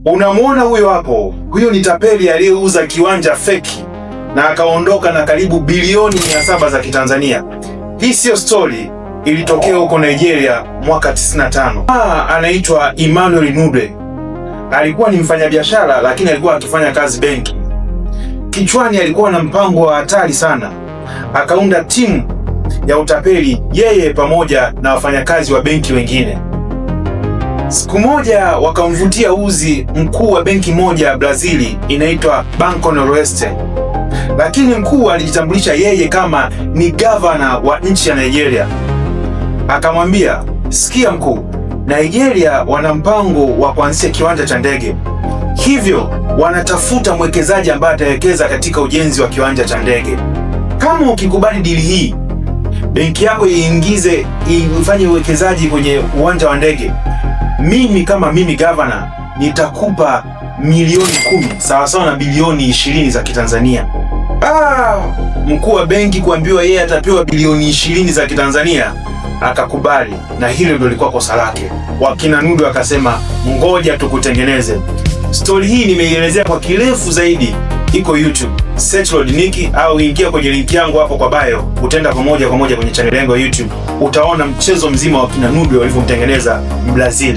Unamwona huyo hapo? Huyo ni tapeli aliyeuza kiwanja feki na akaondoka na karibu bilioni 700 za Kitanzania. Hii siyo story, ilitokea huko Nigeria mwaka 95. Anaitwa Emmanuel Nwude. Alikuwa ni mfanyabiashara lakini alikuwa akifanya kazi benki. Kichwani alikuwa na mpango wa hatari sana. Akaunda timu ya utapeli, yeye pamoja na wafanyakazi wa benki wengine. Siku moja wakamvutia uzi mkuu wa benki moja ya Brazili inaitwa Banco Noroeste, lakini mkuu alijitambulisha yeye kama ni gavana wa nchi ya Nigeria. Akamwambia, sikia mkuu, Nigeria wana mpango wa kuanzisha kiwanja cha ndege, hivyo wanatafuta mwekezaji ambaye atawekeza katika ujenzi wa kiwanja cha ndege. Kama ukikubali dili hii, benki yako iingize ifanye uwekezaji kwenye uwanja wa ndege, mimi kama mimi gavana nitakupa milioni 10 sawasawa na bilioni 20 za Kitanzania. Mkuu wa benki kuambiwa yeye atapewa bilioni 20 za Kitanzania akakubali, na hilo ndio lilikuwa kosa lake. Wakina Nwude akasema ngoja tukutengeneze. Stori hii nimeielezea kwa kirefu zaidi, iko YouTube, search Lord Nicky au ingia kwenye link yangu hapo kwa bio, utaenda kwa moja kwa moja kwenye channel yangu ya YouTube, utaona mchezo mzima wa kina Nwude walivyomtengeneza Brazil.